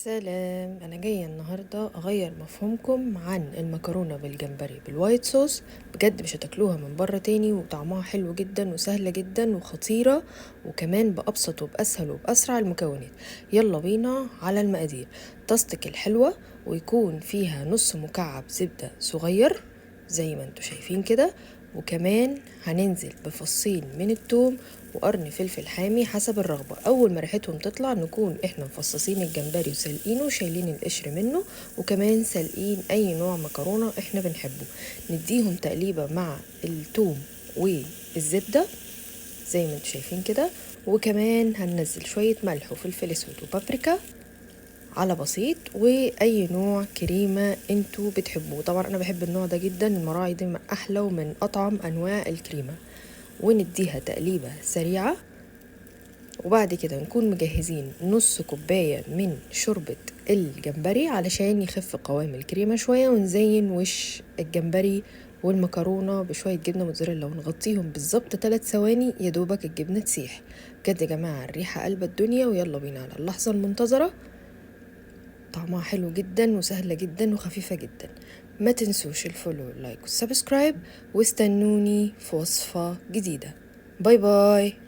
سلام. انا جاية النهارده اغير مفهومكم عن المكرونه بالجمبري بال white sauce. بجد مش هتاكلوها من بره تاني، وطعمها حلو جدا وسهلة جدا وخطيرة، وكمان بابسط وباسهل وباسرع المكونات. يلا بينا على المقادير. طاستك الحلوة ويكون فيها نص مكعب زبدة صغير زي ما انتوا شايفين كده، وكمان هننزل بفصين من التوم وقرن فلفل حامي حسب الرغبة. أول ما ريحتهم تطلع نكون احنا مفصصين الجمبري وسالقينه وشايلين القشر منه، وكمان سالقين أي نوع مكرونة احنا بنحبه. نديهم تقليبة مع التوم والزبدة زي ما انتوا شايفين كده، وكمان هننزل شوية ملح وفلفل اسود وبابريكا على بسيط، واي نوع كريمة انتوا بتحبوه. طبعا انا بحب النوع ده جدا، المراعي دي من احلى ومن اطعم انواع الكريمة. ونديها تقليبه سريعة، وبعد كده نكون مجهزين نص كوباية من شوربة الجمبري علشان يخف قوام الكريمة شوية، ونزين وش الجمبري والمكرونه بشوية جبنه موتزاريلا، ونغطيهم بالظبط 3 ثواني يا دوبك الجبنة تسيح. بجد يا جماعة الريحة قلب الدنيا. ويلا بينا على اللحظة المنتظره. طعمها حلو جدا وسهلة جدا وخفيفة جدا. ما تنسوش ال follow وال like وال subscribe، واستنوني في وصفة جديدة. bye bye.